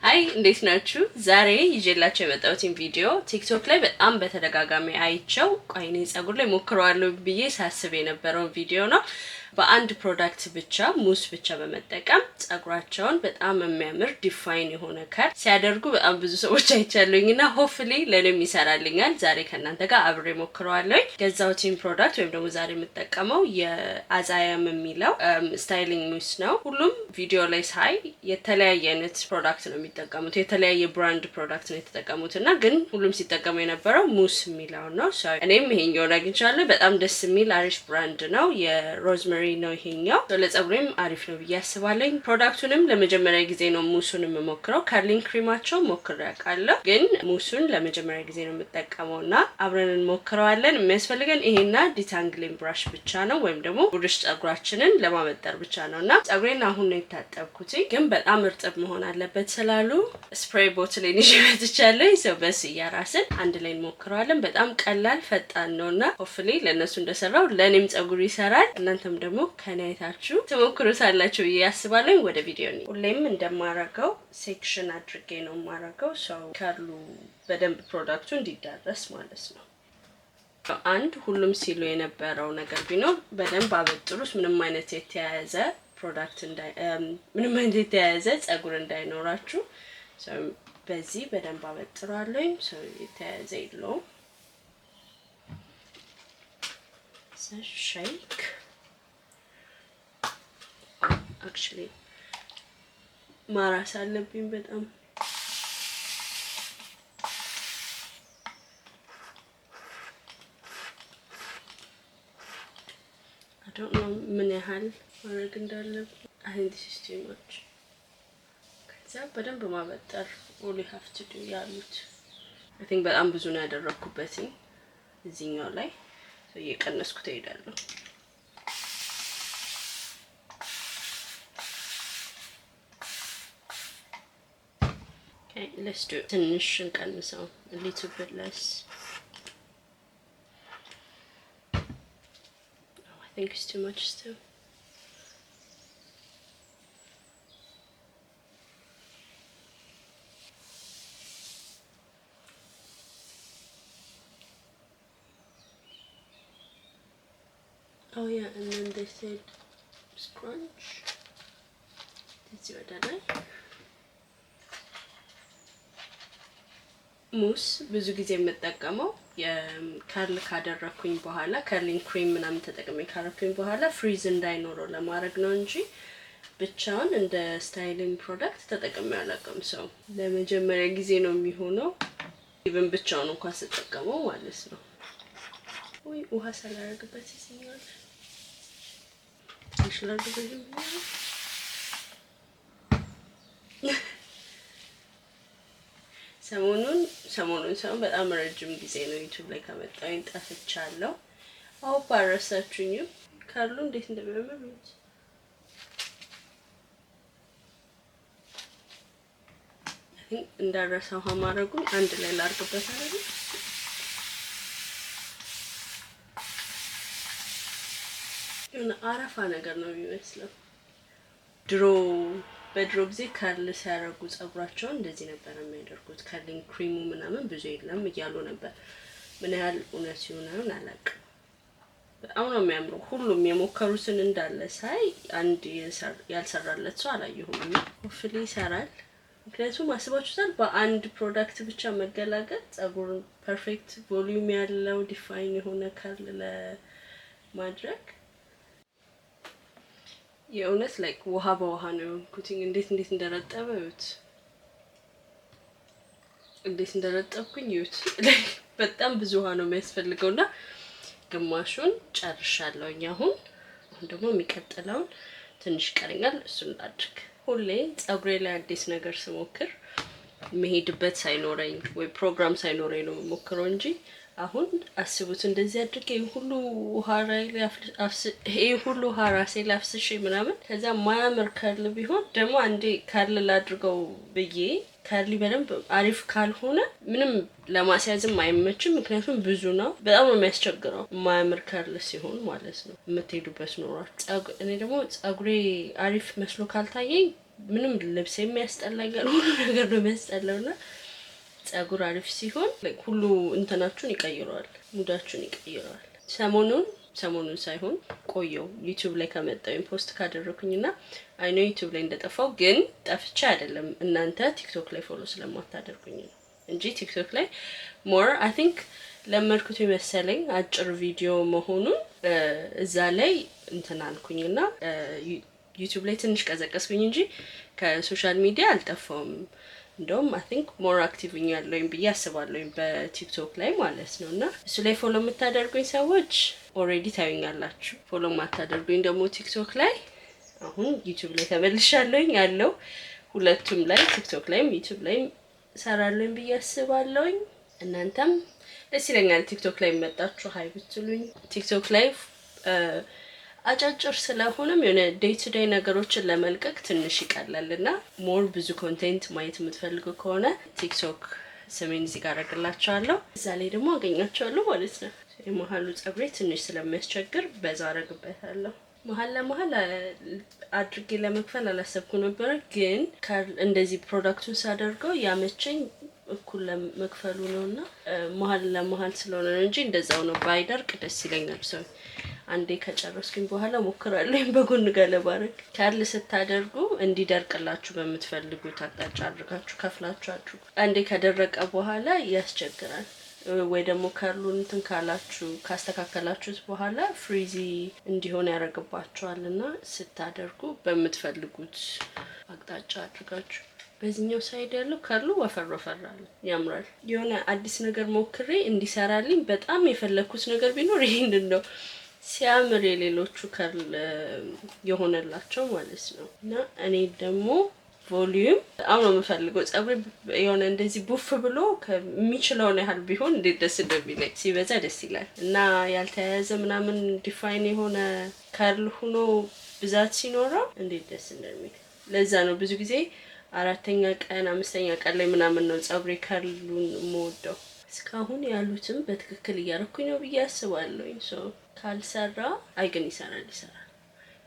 Hi፣ እንዴት ናችሁ? ዛሬ ይዤላችሁ የመጣሁትን ቪዲዮ ቲክቶክ ላይ በጣም በተደጋጋሚ አይቸው ቆይ እኔ ጸጉር ላይ ሞክረዋለሁ ብዬ ሳስብ የነበረውን ቪዲዮ ነው። በአንድ product ብቻ፣ mousse ብቻ በመጠቀም ጸጉራቸውን በጣም የሚያምር define የሆነ curl ሲያደርጉ በጣም ብዙ ሰዎች አይቻለሁኝ እና hopefully ለእኔም ይሰራልኛል። ዛሬ ከእናንተ ጋር አብሬ ሞክረዋለሁኝ። ገዛሁትን product ወይም ደግሞ ዛሬ የምጠቀመው የአዛያም የሚለው styling mousse ነው። ሁሉም ቪዲዮ ላይ ሳይ የተለያየ አይነት product ነው የሚጠቀሙት፣ የተለያየ brand product ነው የተጠቀሙት እና ግን ሁሉም ሲጠቀሙ የነበረው mousse የሚለውን ነው። እኔም ይሄኛውን አግኝቻለሁ። በጣም ደስ የሚል አሪፍ brand ነው። የ rosemary ነው ይሄኛው። ለጸጉሬም አሪፍ ነው ብዬ አስባለሁ። Product ኡንም ለመጀመሪያ ጊዜ ነው mousse ኡን የምሞክረው። Curling cream ኣቸው ሞክሬ አውቃለሁ፣ ግን mousse ኡን ለመጀመሪያ ጊዜ ነው የምጠቀመው እና አብረን እንሞክረዋለን። የሚያስፈልገን ይሄና detangling brush ብቻ ነው፣ ወይም ደግሞ ብሩሽ ጸጉራችንን ለማበጠር ብቻ ነው። እና ጸጉሬን አሁን ነው የታጠብኩት፣ ግን በጣም እርጥብ መሆን አለበት ስላሉ spray bottle ኤን ይዤ መጥቻለሁ። So በሱ እያራስን አንድ ላይ እንሞክረዋለን። በጣም ቀላል ፈጣን ነው እና hopefully ለእነሱ እንደሰራው ለእኔም ጸጉር ይሰራል። እናንተም ደግሞ ከኔ አይታችሁ ትሞክሩታላችሁ ብዬ አስባለሁ። ወደ ቪዲዮ ነው። ሁሌም እንደማረገው section አድርጌ ነው የማረገው፣ so curl ኡ በደንብ product ኡ እንዲዳረስ ማለት ነው። አንድ ሁሉም ሲሉ የነበረው ነገር ቢኖር በደንብ አበጥሩት፣ ምንም አይነት የተያያዘ ጸጉር እንዳይኖራችሁ። በዚህ በደንብ አበጥረዋለሁኝ። So የተያያዘ የለውም። Shake. Actually ማራስ አለብኝ በጣም። I don't know ምን ያህል ማድረግ እንዳለብኝ። I think this is too much። ከዛ በደንብ ማበጠር all you have to do ያሉት። I think በጣም ብዙ ነው ያደረኩበት እዚህኛው ላይ፣ እየቀነስኩ እሄዳለሁ። Let's do ትንሽ እንቀንሰው፣ a little bit less. Oh, I think it's too much still. Oh yeah, and then they said scrunch. እዚህ ወደ ላይ። Mousse ብዙ ጊዜ የምጠቀመው የ curl ካደረግኩኝ በኋላ፣ curling cream ምናምን ተጠቅሜ ካረኩኝ በኋላ frizz እንዳይኖረው ለማድረግ ነው እንጂ ብቻውን እንደ styling product ተጠቅሜ አላውቅም። So ለመጀመሪያ ጊዜ ነው የሚሆነው፣ even ብቻውን እንኳን ስጠቀመው ማለት ነው። ወይ ውሃ ሳላደርግበት ይዝኛል። ትንሽ ላድርግበት። ሰሞኑን ሳይሆን በጣም ረጅም ጊዜ ነው ዩቱብ ላይ ከመጣሁኝ፣ ጠፍቻለሁ። አዎ፣ አልረሳችሁኝም። Curl ኡ እንዴት እንደሚያምር እዩት። እንዳረሳ ውሃ ማድረጉን አንድ ላይ ላድርግበት አይደል? የሆነ አረፋ ነገር ነው የሚመስለው። ድሮ በድሮ ጊዜ curl ሲያደርጉ ጸጉራቸውን እንደዚህ ነበር የሚያደርጉት። Curling cream ኡ ምናምን ብዙ የለም እያሉ ነበር። ምን ያህል እውነት ይሆናል አላውቅም። በጣም ነው የሚያምረው። ሁሉም የሞከሩትን እንዳለ ሳይ አንድ ያልሰራለት ሰው አላየሁም። እና hopefully ይሰራል። ምክንያቱም አስባችሁታል፣ በአንድ product ብቻ መገላገል፣ ጸጉርን perfect volume ያለው define የሆነ curl ለማድረግ። የእውነት like ውሃ በውሃ ነው የሆንኩትኝ። እንዴት እንደረጠበ እዩት። እንዴት እንደረጠብኩኝ እዩት። በጣም ብዙ ውሃ ነው የሚያስፈልገው እና ግማሹን ጨርሻለሁኝ። አሁን ደግሞ የሚቀጥለውን ትንሽ ይቀረኛል፣ እሱን ላድርግ። ሁሌ ጸጉሬ ላይ አዲስ ነገር ስሞክር መሄድበት ሳይኖረኝ ወይ ፕሮግራም ሳይኖረኝ ነው የምሞክረው እንጂ አሁን አስቡት፣ እንደዚህ አድርጌ ይሄ ሁሉ ውሃ ራሴ ላይ አፍስሼ ምናምን ከዛ ማያምር curl ቢሆን ደግሞ፣ አንዴ curl ላድርገው ብዬ curly በደንብ አሪፍ ካልሆነ ምንም ለማስያዝም አይመችም። ምክንያቱም ብዙ ነው፣ በጣም ነው የሚያስቸግረው የማያምር curl ሲሆን ማለት ነው። የምትሄዱበት ኖሯል። እኔ ደግሞ ጸጉሬ አሪፍ መስሎ ካልታየኝ ምንም ልብስ የሚያስጠላኛል፣ ሁሉ ነገር ነው የሚያስጠላውና ጸጉር አሪፍ ሲሆን ሁሉ እንትናችሁን ይቀይረዋል፣ mood ኣችሁን ይቀይረዋል። ሰሞኑን ሳይሆን ቆየው YouTube ላይ ከመጣሁኝ post ካደረኩኝና I know YouTube ላይ እንደጠፋው፣ ግን ጠፍቼ አይደለም፣ እናንተ TikTok ላይ follow ስለማታደርጉኝ ነው እንጂ TikTok ላይ more I think ለመድኩት የመሰለኝ አጭር ቪዲዮ መሆኑን። እዛ ላይ እንትን አልኩኝና YouTube ላይ ትንሽ ቀዘቀዝኩኝ እንጂ ከ social media አልጠፋውም። እንደውም I think more active ያለውኝ ብዬ አስባለሁኝ በ TikTok ላይ ማለት ነው። እና እሱ ላይ follow የምታደርጉኝ ሰዎች already ታዩኛላችሁ። Follow የማታደርጉኝ ደግሞ TikTok ላይ፣ አሁን YouTube ላይ ተመልሻለሁኝ ያለው፣ ሁለቱም ላይ TikTok ላይም YouTube ላይም እሰራለሁኝ ብዬ አስባለሁኝ። እናንተም ደስ ይለኛል TikTok ላይ መጣችሁ hi ብትሉኝ። TikTok ላይ አጫጭር ስለሆነም የሆነ day to day ነገሮችን ለመልቀቅ ትንሽ ይቀላል እና more ብዙ content ማየት የምትፈልጉ ከሆነ TikTok ስሜን እዚህ ጋር አደርግላችኋለሁ። እዛ ላይ ደግሞ አገኛችኋለሁ ማለት ነው። የመሀሉ ጸጉሬ ትንሽ ስለሚያስቸግር በዛ አረግበታለሁ። መሀል ለመሀል አድርጌ ለመክፈል አላሰብኩ ነበረ፣ ግን እንደዚህ product ኡን ሳደርገው ያመቸኝ እኩል ለመክፈሉ ነው እና መሀል ለመሀል ስለሆነ ነው እንጂ እንደዛው ነው ባይደርቅ ደስ ይለኛል። So አንዴ ከጨረስኩኝ በኋላ ሞክራለሁ በጎን ጋር ለማድረግ። Curl ስታደርጉ እንዲደርቅላችሁ በምትፈልጉት አቅጣጫ አድርጋችሁ ከፍላችሁ አድርጉ። አንዴ ከደረቀ በኋላ ያስቸግራል። ወይ ደግሞ curl ኡን እንትን ካላችሁ ካስተካከላችሁት በኋላ frizzy እንዲሆን ያደርግባችኋል እና ስታደርጉ በምትፈልጉት አቅጣጫ አድርጋችሁ። በዚህኛው side ያለው curl ኡ ወፈር ወፈር አለ፣ ያምራል። የሆነ አዲስ ነገር ሞክሬ እንዲሰራልኝ በጣም የፈለግኩት ነገር ቢኖር ይሄንን ነው። ሲያምር የሌሎቹ curl የሆነላቸው ማለት ነው። እና እኔ ደግሞ volume በጣም ነው የምፈልገው። ጸጉሬ የሆነ እንደዚህ ቡፍ ብሎ ከሚችለውን ያህል ቢሆን እንዴት ደስ እንደሚለኝ፣ ሲበዛ ደስ ይላል። እና ያልተያያዘ ምናምን define የሆነ curl ሁኖ ብዛት ሲኖረው እንዴት ደስ እንደሚል። ለዛ ነው ብዙ ጊዜ አራተኛ ቀን አምስተኛ ቀን ላይ ምናምን ነው ጸጉሬ curl ኡን የምወደው። እስካሁን ያሉትም በትክክል እያደረኩኝ ነው ብዬ አስባለሁኝ። So ካልሰራ፣ አይ ግን ይሰራል፣ ይሰራል።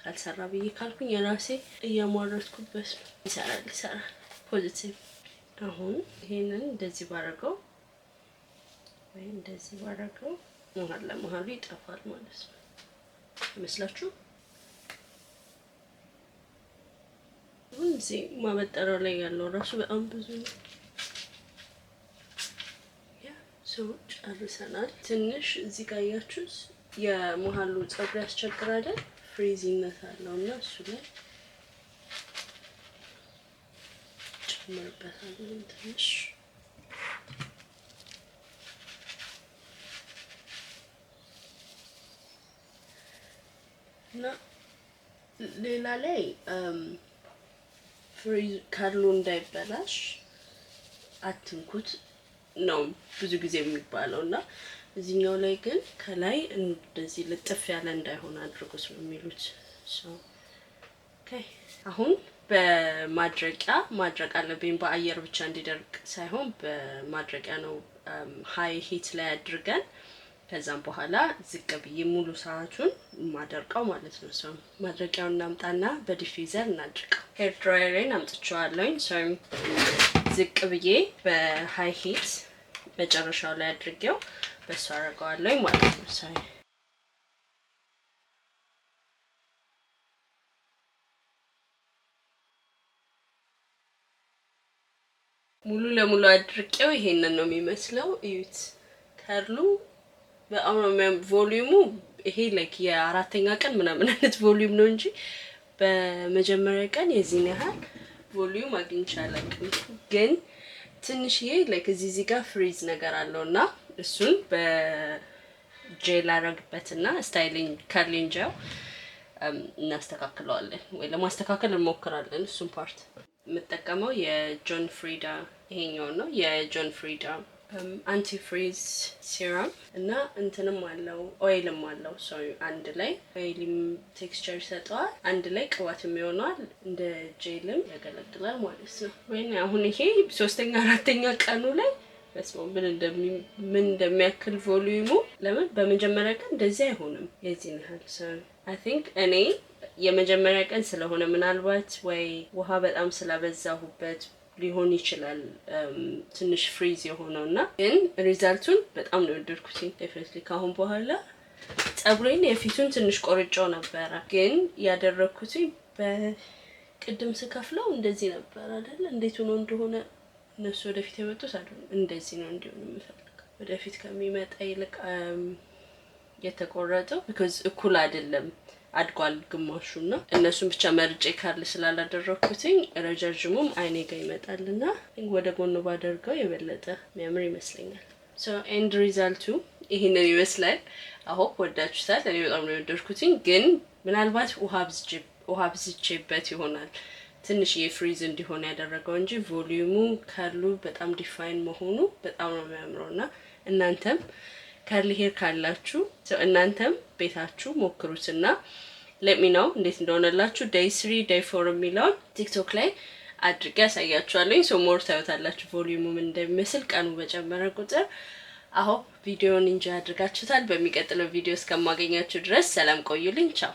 ካልሰራ ብዬ ካልኩኝ የራሴ እያሟረትኩበት ነው። ይሰራል፣ ይሰራል። Positive። አሁን ይሄንን እንደዚህ ባረገው ወይ እንደዚህ ባረገው መሀል ለመሀሉ ይጠፋል ማለት ነው። ይመስላችሁ? አሁን እዚህ ማበጠሪያው ላይ ያለው ራሱ በጣም ብዙ ነው። Yeah, so ጨርሰናል። ትንሽ እዚህ ጋር ያያችሁት የመሀሉ ፀጉር ያስቸግራል። Frizzy ነት አለው እና እሱ ላይ ጨምርበታለን ትንሽ። እና ሌላ ላይ frizz curl ኡ እንዳይበላሽ አትንኩት ነው ብዙ ጊዜ የሚባለው እና እዚህኛው ላይ ግን ከላይ እንደዚህ ልጥፍ ያለ እንዳይሆን አድርጉት ነው የሚሉት። አሁን በማድረቂያ ማድረቅ አለብኝ። በአየር ብቻ እንዲደርቅ ሳይሆን በማድረቂያ ነው፣ high heat ላይ አድርገን ከዛም በኋላ ዝቅ ብዬ ሙሉ ሰዓቱን ማደርቀው ማለት ነው። So ማድረቂያውን እናምጣና በ diffuser እናድርቀው። Hair dryer ኤን አምጥቼዋለሁኝ። So ዝቅ ብዬ በ high heat መጨረሻው ላይ አድርጌው በሱ አደርገዋለሁኝ ማለት ነው። So ሙሉ ለሙሉ አድርቄው ይሄንን ነው የሚመስለው። እዩት፣ curl ኡ በጣም ነው volume ኡ። ይሄ like የአራተኛ ቀን ምናምን አይነት volume ነው እንጂ በመጀመሪያ ቀን የዚህን ያህል volume አግኝቼ አላውቅም። ግን ትንሽዬ like እዚህ ጋር frizz ነገር አለው እና እሱን በጄል አረግበትና styling curling gel እናስተካክለዋለን ወይ ለማስተካከል እንሞክራለን። እሱን part የምጠቀመው የ John Frieda ይሄኛው ነው። የ John Frieda anti frizz serum እና እንትንም አለው፣ oil ም አለው። So አንድ ላይ oily ም texture ይሰጠዋል፣ አንድ ላይ ቅባትም ይሆነዋል፣ እንደ ጄልም ያገለግላል ማለት ነው። ወይ አሁን ይሄ ሶስተኛ አራተኛ ቀኑ ላይ በስመ አብ ምን እንደሚያክል volume ኡ። ለምን በመጀመሪያ ቀን እንደዚህ አይሆንም የዚህን ያህል። So I think እኔ የመጀመሪያ ቀን ስለሆነ ምናልባት ወይ ውሃ በጣም ስላበዛሁበት ሊሆን ይችላል ትንሽ frizz የሆነው እና ግን result ኡን በጣም ነው የወደድኩት። Definitely ከአሁን በኋላ ጸጉሬን የፊቱን ትንሽ ቆርጬው ነበረ፣ ግን ያደረግኩት በቅድም ስከፍለው እንደዚህ ነበር አይደለ? እንዴት ሆኖ እንደሆነ እነሱ ወደፊት የመጡት አይደለም። እንደዚህ ነው እንዲሆን የምፈልገው ወደፊት ከሚመጣ ይልቅ የተቆረጠው፣ because እኩል አይደለም፣ አድጓል ግማሹ እና እነሱን ብቻ መርጬ curl ስላላደረግኩትኝ ረጃጅሙም አይኔ ጋር ይመጣልና ወደ ጎኑ ባደርገው የበለጠ የሚያምር ይመስለኛል። So end result ኡ ይህንን ይመስላል። I hope ወዳችሁታል። እኔ በጣም ነው የወደድኩትኝ። ግን ምናልባት ውሃ አብዝቼበት ይሆናል ትንሽ የ frizz እንዲሆን ያደረገው እንጂ volume ኡ curl ኡ በጣም define መሆኑ በጣም ነው የሚያምረው። እና እናንተም curly hair ካላችሁ እናንተም ቤታችሁ ሞክሩትና let me know እንዴት እንደሆነላችሁ። Day 3፣ day 4 የሚለውን ቲክቶክ ላይ አድርጌ ያሳያችኋለኝ። So more ታዩታላችሁ volume ኡ ምን እንደሚመስል ቀኑ በጨመረ ቁጥር። I hope ቪዲዮውን enjoy አድርጋችሁታል። በሚቀጥለው ቪዲዮ እስከማገኛችሁ ድረስ ሰላም ቆዩልኝ። ቻው።